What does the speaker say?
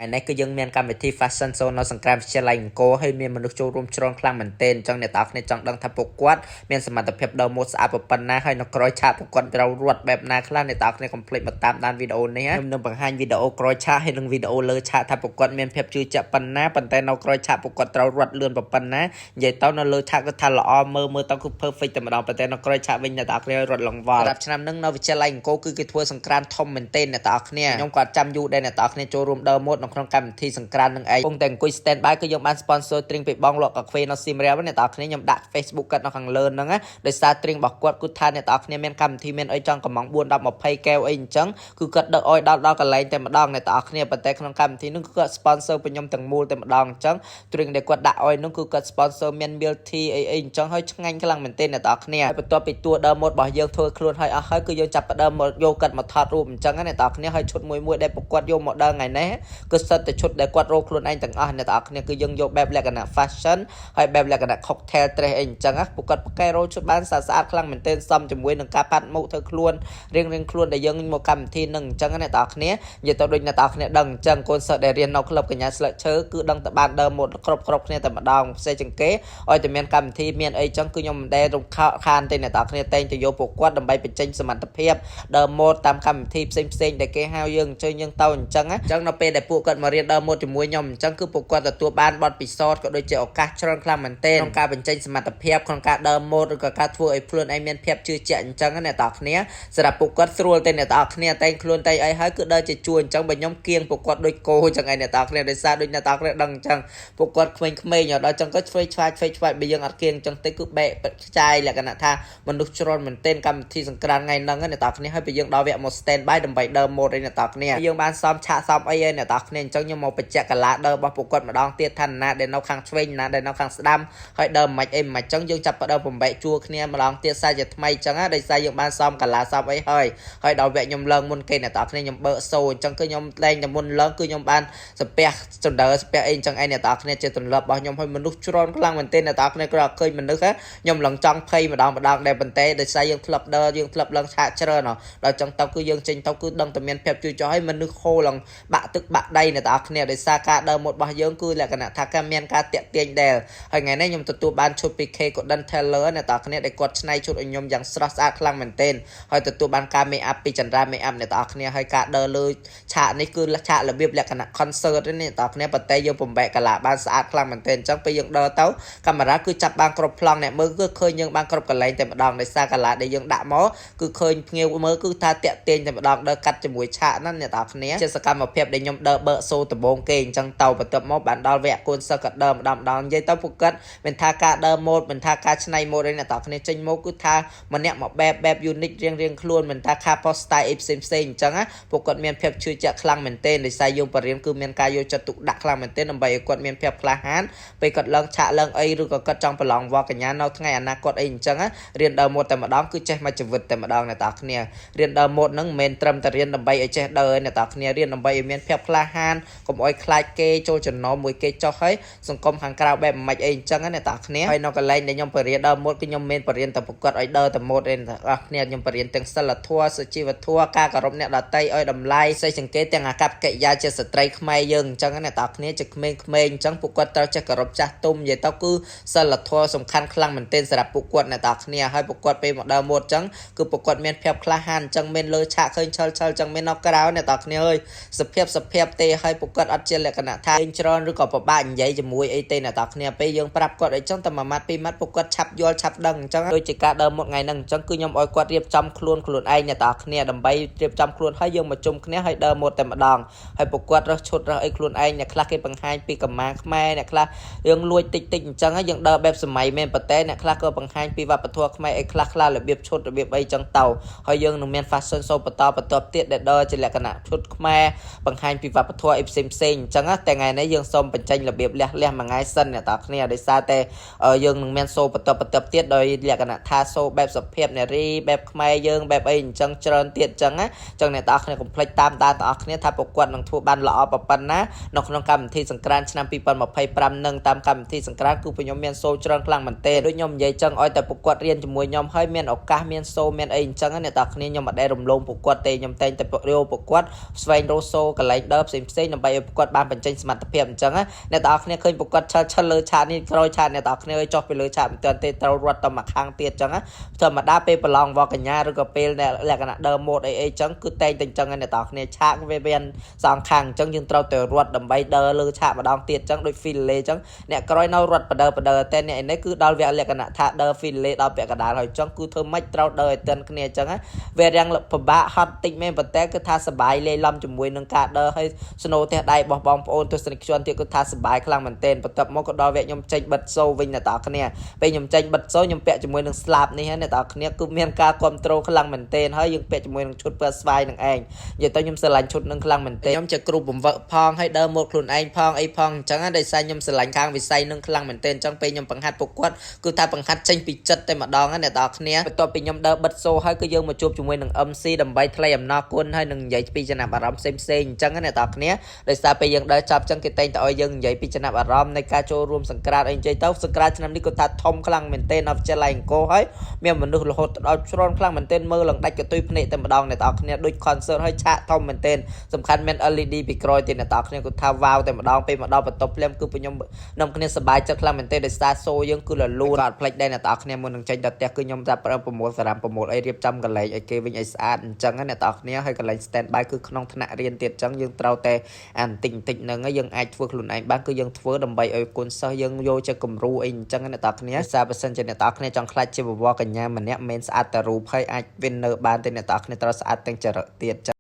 ថ្ងៃនេះគឺយើងមានកម្មវិធី Fashion Show នៅសង្ក្រានវិទ្យាល័យអង្គរហើយមានមនុស្សចូលរួមច្រើនខ្លាំងមែនទែនអញ្ចឹងអ្នកទាំងអស់គ្នាចង់ដឹងថាពួកគាត់មានសមត្ថភាពដើរម៉ូដស្អាតប៉ុណ្ណាហើយនៅក្រោយឆាកពួកគាត់ត្រូវរត់បែបណាខ្លះអ្នកទាំងអស់គ្នាកុំភ្លេចមកតាមដានវីដេអូនេះខ្ញុំនឹងបង្ហាញវីដេអូក្រោយឆាកហើយនិងវីដេអូលើឆាកថាពួកគាត់មានភាពជឿជាក់ប៉ុណ្ណាប៉ុន្តែនៅក្រោយឆាកពួកគាត់ត្រូវរត់លឿនប៉ុណ្ណានិយាយទៅនៅលើឆាកគឺថាល្អមើលមើលទៅគឺ perfect តែម្ដងប៉ុន្តែនៅក្រោយឆាកវិញអ្នកទាំងអស់គ្នារត់លង្វល់សម្រាប់ឆ្នាំនេះនៅវិទ្យាល័យអង្គរគឺគេធ្វើសង្ក្រានធំមែនទែនអ្នកទាំងអស់គ្នាខ្ញុំក៏ចាំយូរដែរអ្នកទាំងអស់គ្នាចូលរួមដើរម៉ូដនៅក្នុងកម្មវិធីសង្ក្រាននឹងឯងពងតែអង្គុយ stand by គឺយើងបាន sponsor drink ពីបងលក់កាហ្វេនៅសៀមរាបអ្នកទាំងអស់គ្នាខ្ញុំដាក់ Facebook គាត់នៅខាងលើហ្នឹងណាដោយសារ drink របស់គាត់គឺថាអ្នកទាំងអស់គ្នាមានកម្មវិធីមានអីចង់កំង4 10 20កែវអីអញ្ចឹងគឺគាត់ដឹកឲ្យដល់ដល់កន្លែងតែម្ដងអ្នកទាំងអស់គ្នាប៉ុន្តែក្នុងកម្មវិធីហ្នឹងគឺគាត់ sponsor ពីខ្ញុំទាំងមូលតែម្ដងអញ្ចឹង drink ដែលគាត់ដាក់ឲ្យហ្នឹងគឺគាត់ sponsor មាន milk tea អីអីអញ្ចឹងហើយឆ្ងាញ់ខ្លាំងមែនទែនអ្នកទាំងអស់គ្នាហើយបន្ទាប់ពីតួដើមម៉ូដរបស់យើងធ្វើខ្លួនហើយអស់ហើយគឺយើងចាប់ផ្ដើមមកយកគាត់មកថតរូបអញ្ចឹងណាអ្នកទាំងអស់គ្នាហើយឈុតមួយមួយដែលពួកគាត់យកមកដើរថ្ងៃនេះគឺសិតតែឈុតដែលគាត់រកខ្លួនឯងទាំងអស់អ្នកទាំងអស់គ្នាគឺយើងយកបែបលក្ខណៈ fashion ហើយបែបលក្ខណៈ cocktail dress អីអញ្ចឹងណាពួកគាត់ប្រកែរកឈុតបានស្អាតស្អាតខ្លាំងមែនទែនសមជាមួយនឹងការផាត់មុខធ្វើខ្លួនរៀងរៀងខ្លួនដែលយើងមកកម្មវិធីនឹងអញ្ចឹងណាអ្នកទាំងអស់គ្នានិយាយទៅដូចអ្នកទាំងអស់គ្នាដឹងអញ្ចឹងកូនសិស្សដែលរៀននៅក្លឹបកញ្ញាស្លឹកឈើគឺដឹងតែបានដើរម៉ូដគ្រប់គ្រប់គ្នាតែម្ដងផ្សេងជាងគេឲ្យតែមានកម្មវិធីមានអីចឹងគឺខ្ញុំមិនដែលរំខានទេអ្នកទាំងអស់គ្នាតែងតែយកពួកគាត់ដើម្បីបញ្ចេញសមត្ថភាពដើរម៉ូដតាមកម្មវិធីផ្សេងផ្សេងដែលគេហៅយើងអញ្ជើញយើងទៅអញ្ចឹងណាអញ្ចឹងនៅពេលដែលពួកគាត់មករៀនដើរម៉ូដជាមួយខ្ញុំអញ្ចឹងគឺពួកគាត់ទទួលបានបទពិសោធន៍ក៏ដូចជាឱកាសច្រើនខ្លាំងមែនទែនក្នុងការបញ្ចេញសមត្ថភាពក្នុងការដើរម៉ូដឬក៏ការធ្វើឲ្យខ្លួនឯងមានភាពជឿជាក់អញ្ចឹងណាអ្នកទាំងអស់គ្នាសម្រាប់ពួកគាត់ស្រួលទេអ្នកទាំងអស់គ្នាតែងខ្លួនតែងអីហើយគឺដើរជាជួរអញ្ចឹងបើខ្ញុំគៀងពួកគាត់ដូចគោអញ្ចឹងឯងអ្នកទាំងអស់គ្នាដោយសារដូចអ្នកទាំងអស់គ្នាដឹងអញ្ចឹងពួកគាត់ក្មេងៗដល់អញ្ចឹងក៏ឆ្វេងឆ្វាយឆ្វេងឆ្វាយបើយើងអត់គៀងអញ្ចឹងទេគឺបែកខ្ចាយលក្ខណៈថាមនុស្សច្រើនមែនទែនកម្មវិធីសង្ក្រានថ្ងៃហ្នឹងអ្នកទាំងអស់គ្នាហើយពេលយើងដល់វគ្គមក stand by ដើម្បីដើរម៉ូដឯអ្នកទាំងអស់គ្នាយើងបានសំឆាកសំអីឯអ្នកទាំងអស់គ្នាអញ្ចឹងខ្ញុំមកបញ្ជាក់កាឡាដើររបស់ពួកគាត់ម្ដងទៀតថាណាដែលនៅខាងឆ្វេងណាដែលនៅខាងស្ដាំហើយដើរមិនអីមិនអញ្ចឹងយើងចាប់ផ្ដើមបំបែកជួរគ្នាម្ដងទៀតសាជាថ្មីអញ្ចឹងណាដោយសារយើងបានសំកាឡាសំអីហើយហើយដល់វគ្គខ្ញុំឡើងមុនគេអ្នកទាំងអស់គ្នាខ្ញុំបើកសូអញ្ចឹងគឺខ្ញុំលែងតែមុនឡើងគឺខ្ញុំបានស្ពះចណ្ដើស្ពះអីអញ្ចឹងឯងអ្នកទាំងអស់គ្នាជាទន្លាប់របស់ខ្ញុំហើយមនុស្សច្រើនខ្លាំងមែនទែនអ្នកទាំងអស់គ្នាគ្រាន់តែឃើញមនុស្សខ្ញុំឡើងចង់ភ័យម្ដងម្ដងដែរប៉ុន្តែដោយសារយើងធ្លាប់ដើរយើងធ្លាប់ឡើងឆាកច្រើនដល់ចឹងទៅគឺយើងចេញទៅគឺដឹងតែមានភាពជួយចោះហើយមនុស្សហូរឡើងបាក់ទឹកបាក់ដៃអ្នកទាំងអស់គ្នាដោយសារការដើរម៉ូដរបស់យើងគឺលក្ខណៈថាការមានការតាក់ទាញដែរហើយថ្ងៃនេះខ្ញុំទទួលបានឈុតពី K Golden Tailor អ្នកទាំងអស់គ្នាដែលគាត់ច្នៃឈុតឲ្យខ្ញុំយ៉ាងស្រស់ស្អាតខ្លាំងមែនទែនហើយទទួលបានការ make up ពីចន្ទ្រា make up អ្នកទាំងអស់គ្នាហើយការដើរលើឆាកនេះគឺឆាករបៀបលក្ខណៈ concert នេះអ្នកទាំងអស់គ្នាប៉ុន្តែយើងបំបែកកាឡាបានស្អាតខ្លាំងមែនទែនអញ្ចឹងពេលយើងដើរទៅកាមេរ៉ាគឺចាប់បានគ្រប់ប្លង់អ្នកមើលគឺឃើញយើងបានគ្រប់កន្លែងតែម្ដងដោយសារកាឡាដែលយើងដាក់មកគឺឃើញភ្ញៀវមើលគឺថាតាក់ទាញតែម្ដងដើរកាត់ជាមួយឆាកហ្នឹងអ្នកទាំងអស់គ្នាជាសកម្មភាពដែលខ្ញុំដើរបើកសូដំបូងគេអញ្ចឹងទៅបន្ទាប់មកបានដល់វគ្គកូនសិស្សក៏ដើរម្ដងម្ដងនិយាយទៅពួកគាត់មិនថាការដើរម៉ូដមិនថាការច្នៃម៉ូដអីអ្នកទាំងអស់គ្នាចេញមកគឺថាម្នាក់មកបែបបែប unique រៀងរៀងខ្លួនមិនថាការ post style អីផ្សេងផ្សេងអញ្ចឹងណាពួកគាត់មានភាពជឿជាក់ខ្លាំងមែនទែនដោយសារយើងបរៀនគឺមានការយកចិត្តទុកដាក់ខ្លាំងមែនទែនដើម្បីឲ្យគាត់មានភាពក្លាហានពេលគាត់ឡើងឆាកឡើងអីឬក៏គាត់ចង់ប្រឡងវត្តកញ្ញានៅថ្ងៃអនាគតអីអញ្ចឹងណារៀនដើរម៉ូដតែម្ដងគឺចេះមួយជីវិតតែម្ដងអ្នកទាំងអស់គ្នារៀនដើរម៉ូដហ្នឹងមិនមែនត្រឹមតែរៀនដើម្បីឲ្យចេះដើរឯអ្នកទាំងអស់គ្នារៀនដើម្បីឲ្យមានភាពក្លាហានកុំឲ្យខ្លាចគេចូលចំណោមមួយគេចុះហើយសង្គមខាងក្រៅបែបមិនអីអញ្ចឹងណាអ្នកទាំងអស់គ្នាហើយនៅកន្លែងដែលខ្ញុំបរៀនដើរម៉ូដគឺខ្ញុំមិនបរៀនតែប្រកបឲ្យដើរតែម៉ូដទេអ្នកទាំងអស់គ្នាខ្ញុំបរៀនទាំងសិលធម៌សុជីវធម៌ការគោរពអ្នកដទៃឲ្យតម្លៃសេចសង្កេតទាំងអាកប្បកិរិយាជាស្ត្រីខ្មែរយើងអញ្ចឹងណាអ្នកទាំងអស់គ្នាជាក្មេងៗអញ្ចឹងពួកគាត់ត្រូវចេះគោរពចាស់ទុំនិយាយទៅគឺសិលធម៌សំខាន់ខ្លាំងមែនទែនសម្រាប់ពួកគាត់អ្នកទាំងអស់គ្នាហើយពួកគាត់ពេលមកដើរម៉ូដអញ្ចឹងគឺពួកគាត់មានភាពក្លាហានអញ្ចឹងមានលើឆាកឃើញឆិលឆិលអញ្ចឹងមាននៅក្រៅអ្នកទាំងអស់គ្នាអើយសភាពសភាពទេហើយពួកគាត់អត់ជាលក្ខណៈថាលេងច្រើនឬក៏ពិបាកនិយាយជាមួយអីទេអ្នកទាំងអស់គ្នាពេលយើងប្រាប់គាត់អីចឹងតែមួយម៉ាត់ពីរម៉ាត់ពួកគាត់ឆាប់យល់ឆាប់ដឹងអញ្ចឹងដូចជាការដើរម៉ូដថ្ងៃហ្នឹងអញ្ចឹងគឺខ្ញុំឲ្យគាត់រៀបចំខ្លួនខ្លួនឯងអ្នកទាំងអស់គ្នាដើម្បីរៀបចំខ្លួនហើយយើងមកជុំគ្នាហើយដើរម៉ូដតែម្ដងហើយពួកគាត់រើសឈុតរើសអីខ្លួនឯងអ្នកខ្លះគេបង្ហាញពីកម្មាខ្មែរអ្នកខ្លះយើងលួចតិចតិចអញ្ចឹងយើងដើរបែបសម័យមែនប៉ុន្តែអ្នកខ្លះក៏បង្ហាញពីវប្បធម៌ខ្មែរអីខ្លះខ្លះរបៀបឈុតរបៀបអីចឹងទៅហើយយើងនឹងមាន fashion show បន្តបន្តទៀតដែលដើរជាលក្ខណៈឈុតខ្មែរបង្ហាញពីវប្បធម៌អីផ្សេងផ្សេងអញ្ចឹងតែថ្ងៃនេះយើងសូមបញ្ចេញរបៀបលះលះមួយថ្ងៃសិនអ្នកទាំងគ្នាដោយសារតែយើងនឹងមាន show បន្តបន្តទៀតដោយលក្ខណៈថា show បែបសុភាពនារីបែបខ្មែរយើងបែបអីអញ្ចឹងច្រើនទៀតអញ្ចឹងណាអញ្ចឹងអ្នកទាំងគ្នាកុំភ្លេចតាមដានទាំងអស់គ្នាថាពួកគាត់នឹងធ្វើបានល្អប៉ុណ្ណានៅក្នុងកម្មវិធីសង្ក្រានឆ្នាំ2025នឹងតាមកម្មវិធីសង្ក្រានគឺខ្ញុំមាន show ច្រើនខ្លាំងមែនទែនដូចខ្ញុំនិយាយចឹងឲ្យតែពួកគាត់រៀនជាមួយខ្ញុំហើយមានឱកាសមាន show មានអីអញ្ចឹងអ្នកទាំងគ្នាខ្ញុំមិនដែលរំលងពួកគាត់ទេខ្ញុំតែងតែរាវពួកគាត់ស្វែងរក show កន្លែងដើរផ្សេង ផ្សេងៗដើម្បីឲ្យគាត់បានបញ្ចេញសមត្ថភាពអញ្ចឹងណាអ្នកទាំងអស់គ្នាឃើញពួកគាត់ឆិលឆិលលើឆាកនេះក្រោយឆាកអ្នកទាំងអស់គ្នាឲ្យចុះពីលើឆាកមិនទាន់ទេត្រូវរត់ទៅមកខាងទៀតអញ្ចឹងណាធម្មតាពេលប្រឡងវកញ្ញាឬក៏ពេលលក្ខណៈដើមម៉ូដអីអីអញ្ចឹងគឺតែងតែអញ្ចឹងអ្នកទាំងអស់គ្នាឆាកវាមានសងខាងអញ្ចឹងយើងត្រូវតែរត់ដើម្បីដើរលើឆាកម្ដងទៀតអញ្ចឹងដូច défilé អញ្ចឹងអ្នកក្រោយនៅរត់បដើបដើតែអ្នកឯនេះគឺដល់វគ្គលក្ខណៈថាដើរ défilé ដល់ពាក់កណ្ដាលហើយអញ្ចឹងគឺធ្វើម៉េចត្រូវដើរឲ្យទាន់គ្នាអញ្ចឹងណាវារាំងពិបាកហត់តិចមែនប៉ុន្តែគឺថាសបាយលេឡំជាមួយនឹងការដើរហើយស្នូផ្ទះដៃរបស់បងប្អូនទស្សនិកជនទៀតគឺថាសបាយខ្លាំងមែនទែនបន្ទាប់មកក៏ដល់វគ្គខ្ញុំចេញបិទសូវិញអ្នកទាំងអស់គ្នាពេលខ្ញុំចេញបិទសូខ្ញុំពាក់ជាមួយនឹងស្លាបនេះហើយអ្នកទាំងអស់គ្នាគឺមានការគ្រប់គ្រងខ្លាំងមែនទែនហើយយើងពាក់ជាមួយនឹងឈុតពណ៌ស្វាយនឹងឯងនិយាយទៅខ្ញុំស្រឡាញ់ឈុតនឹងខ្លាំងមែនទែនខ្ញុំជាគ្រូបង្វឹកផងហើយដើរម៉ូដខ្លួនឯងផងអីផងអញ្ចឹងណាដោយសារខ្ញុំស្រឡាញ់ខាងវិស័យនឹងខ្លាំងមែនទែនអញ្ចឹងពេលខ្ញុំបង្ហាត់ពួកគាត់គឺថាបង្ហាត់ចេញពីចិត្តតែម្ដងណាអ្នកទាំងអស់គ្នាបន្ទាប់ពីខ្ញុំដើរបិទសូហើយគឺយើងមកជួបជាមួយនឹង MC ដើម្បីថ្លែងអំណរគុណហើយនឹងនិយាយពីចំណាប់អារម្មណ៍ផ្សេងផ្សេងអញ្ចឹងណាអ្នកទាំងអស់គ្នាដោយសារពេលយើងដើរចាប់អញ្ចឹងគេតែងតែឲ្យយើងនិយាយពីចំណាប់អារម្មណ៍នៃការចូលរួមសង្ក្រាន្តអីអញ្ចឹងទៅសង្ក្រាន្តឆ្នាំនេះគាត់ថាធំខ្លាំងមែនទែននៅវិទ្យាល័យអង្គរហើយមានមនុស្សរហូតដល់ច្រើនខ្លាំងមែនទែនមើលឡើងដាច់កន្ទុយភ្នែកតែម្ដងអ្នកទាំងអស់គ្នាដូច concert ហើយឆាកធំមែនទែនសំខាន់មាន LED ពីក្រោយទៀតអ្នកទាំងអស់គ្នាគាត់ថាវ៉ាវតែម្ដងពេលមកដល់បន្ទប់ភ្លាមគឺខ្ញុំនាំគ្នាសប្បាយចិត្តខ្លាំងមែនទែនដោយសារសូយើងគឺលលូនអត់ភ្លេចដែរអ្នកទាំងអស់គ្នាមុននឹងចេញដល់ផ្ទះគឺខ្ញុំចាប់ផ្ដើមប្រមូលសារ៉ាំប្រមូលអីរៀបចំកន្លែងឲ្យគេវិញឲ្យស្អាតអញ្ចឹងណាអ្នកទាំងអស់គ្នាហើយកន្លែង stand by គឺក្នុងថ្នាក់រៀនទៀតអញ្ចឹងយើងត្រូវតែអានតិចតិចហ្នឹងយើងអាចធ្វើខ្លួនឯងបានគឺយើងធ្វើដើម្បីឲ្យកូនសិស្សយើងយកជាគំរូអីអញ្ចឹងណាអ្នកទាំងអស់គ្នាសារបើសិនជាអ្នកទាំងអស់គ្នាចង់ក្លាយជាបវរកញ្ញាម្នាក់មិនស្អាតតែរូបហើយអាច winner បានទេអ្នកទាំងអស់គ្នាត្រូវស្អាតទាំងចរិតទៀត។